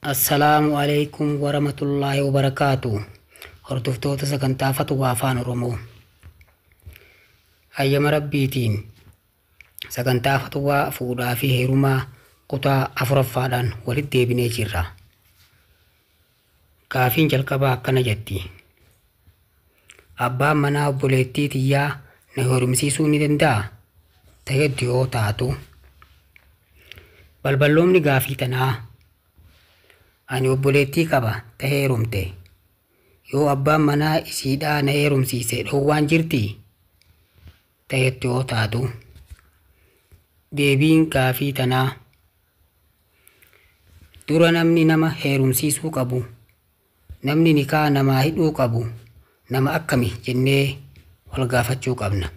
Assalaamu alaikum warahmatullaahi wabarakaatu. Hordoftoota sagantaa Fatwaa Afaan Oromoo. Hayyama Rabbiitiin sagantaa Fatwaa fuudhaa fi heerumaa kutaa afuraffaadhaan walitti deebinee jirra. Gaafiin jalqabaa akkana jetti. Abbaan manaa obboleettii tiyyaa na heerumsiisuu ni danda'a? Ta'etti yoo taatu. Balballoomni gaafii tanaa ani obboleettii qaba ta heerumte. Yoo abbaan manaa isiidhaa na heerumsiise dhoowwaan jirtii? Ta'etti yoo taatu. Deebiin gaafii tanaa dura namni nama heerumsiisuu qabu, namni nikaa namaa hidhuu qabu, nama akkami jennee wal gaafachuu qabna.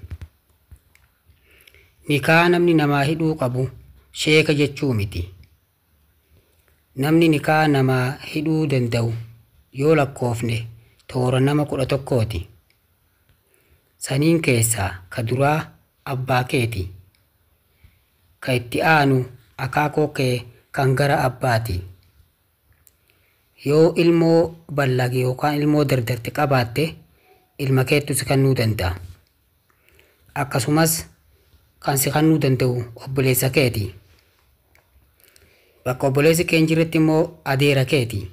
Nikaa namni namaa hidhuu qabu sheeka jechuu miti. Namni nikaa namaa hidhuu danda'u yoo lakkoofne toora nama 11ti. Saniin keessaa ka duraa abbaa keeti. Ka itti aanu akaakoo kee kan gara abbaati. Yoo ilmoo ballage yookaan ilmoo dardarte qabaatte ilma keettu si kennuu danda'a. Akkasumas kan si kennuu danda'u obboleessa keeti. Bakka obboleessi kee hin jirretti immoo adeera keeti.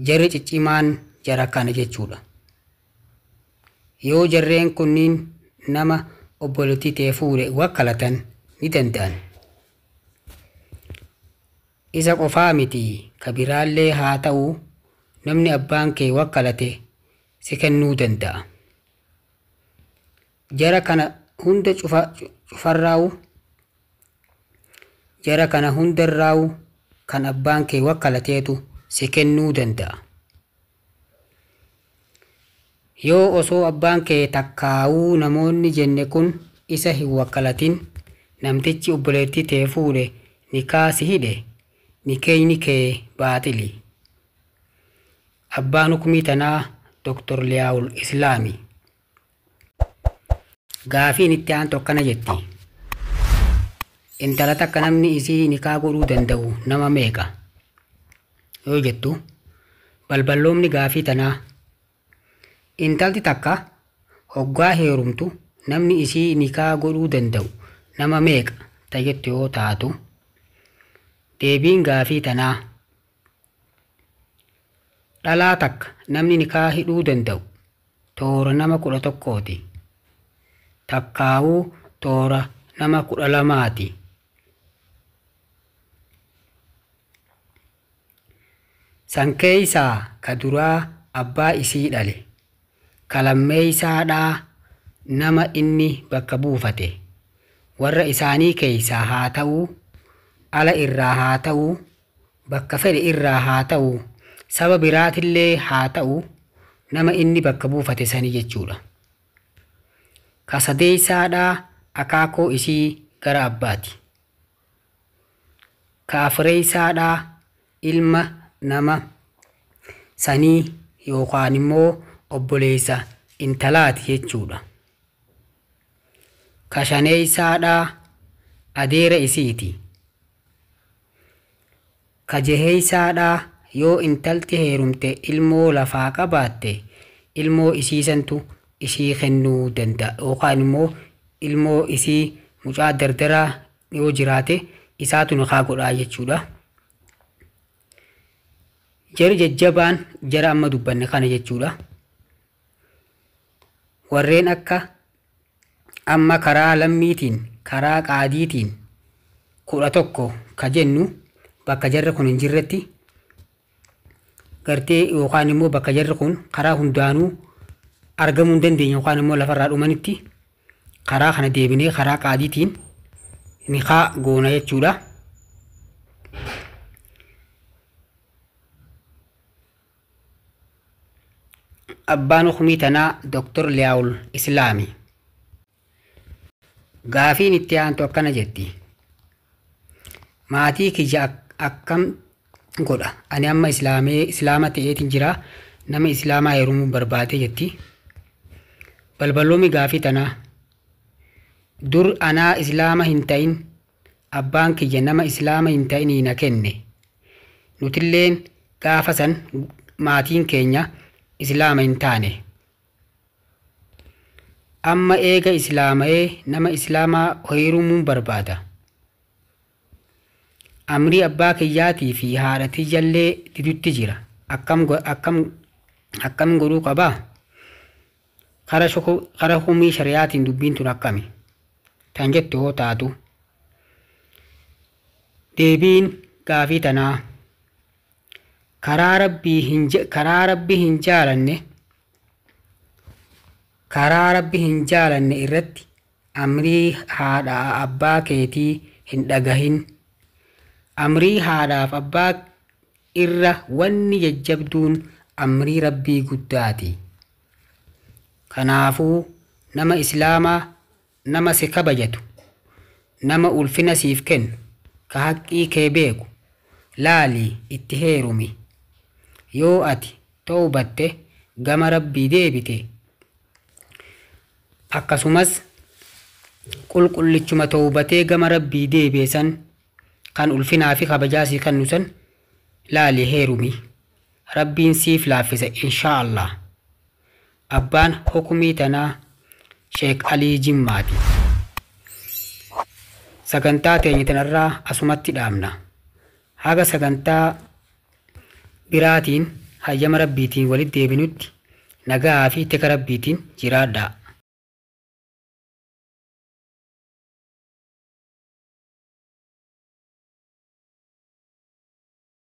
Jarri ciccimaan jara kana jechuudha. Yoo jarreen kunniin nama obboleettii ta'e fuudhe wakkalatan ni danda'an. Isa qofaa miti ka biraallee haa ta'u namni abbaan kee wakkalate si kennuu danda'a. Jara kana hunda cufarraa'u jara kana hundarraa'u kan abbaan kee wakkalateetu si kennuu danda'a. Yoo osoo abbaan kee takkaa'uu namoonni jenne kun isa hin wakkalatin namtichi obboleettii tee fuudhe nikaa si hidhe nikeeyni kee baaxili. Abbaan hukumii tanaa Dr. Liyaawul Islaami. Gaafiin itti aantu akkana jetti. Intala takka namni isii nikaa godhuu danda'u nama meeqa? Yoo jettu balballoomni gaafii tanaa intalti takka hoggaa heerumtu namni isii nikaa godhuu danda'u nama meeqa ta'ettu yoo taatu deebiin gaafii tanaa dhalaa takka namni nikaa hidhuu danda'u toora nama 11ti. Takkaawuu toora nama 12ti. San keeysaa ka duraa abbaa isii dhale, ka lammeeysaadhaa nama inni bakka buufate, warra isaanii keeysaa haa ta'uu, ala irraa haa ta'uu, bakka fedhe irraa haa ta'uu, saba biraatillee haa ta'uu, nama inni bakka buufate sani jechuudha. Ka sadeeysaadhaa akaakoo isii gara abbaati. Ka afreeysaadhaa ilma nama sanii yookaan immoo obboleessa intalaati jechuudha. Ka shaneeysaadhaa adeera isiiti. Ka jaheeysaadhaa yoo intalti heerumte ilmoo lafaa qabaatte ilmoo isiisantu isii kennuu danda'a yookaan immoo ilmoo isii mucaa dardaraa yoo jiraate isaatu nikaa godhaa jechuudha. Jari jajjabaan jara amma dubbanne kana jechuudha. Warreen akka amma karaa lammiitiin karaa qaadiitiin 11 ka jennu bakka jarri kun hin jirretti gartee yookaan immoo bakka jarri kun karaa hundaanuu argamuu hin dandeenye yookaan immoo lafarraa dhumanitti karaa kana deebinee karaa qaadiitiin nikaa goona jechuudha. Abbaan hukumii tanaa Dr. Liyaawul Islaami. Gaafiin itti aantu akkana jetti. Maatii kiyya akkam godha? Ani amma islaama ta'eetiin jira. Nama islaamaa heerumuu barbaade jetti. Balbaloomi gaafii tanaa dur anaa islaama hin ta'in abbaan kiyya nama islaama hin ta'inii na kenne. Nutilleen gaafa san maatiin keenya islaama hin taane. Amma eega islaama'ee nama islaamaa heerumuun barbaada. Amrii abbaa kiyyaatii fi haadha tiyyallee didutti jira. Akkam godhuu qabaa? Kara hukumii shari'aatiin dubbiin tun akkami? Tan jettu hoo taatu. Deebiin gaafii tanaa karaa rabbi hin jaalanne irratti amrii haadhaa abbaa keetii hin dhagahin. Amrii haadhaaf abbaa irra wanni jajjabduun amrii rabbii guddaati. Kanaafuu nama islaamaa, nama si kabajatu, nama ulfina siif kennu, ka haqqii kee beeku laalii itti heerumi. Yoo ati toobatte gama rabbii deebite, akkasumas qulqullichuma toobatee gama rabbii deebi'e san kan ulfinaa fi kabajaa sii kennu san laalii heerumi. Rabbiin siif laaffisa inshaa Allah. Abbaan hukumii tanaa Sheek Alii Jimmaati. Sagantaa teenya tanarraa asumatti dhaabna. Haga sagantaa biraatiin hayyama rabbiitiin walitti deebinutti nagaa fi tika rabbiitiin jiraadhaa.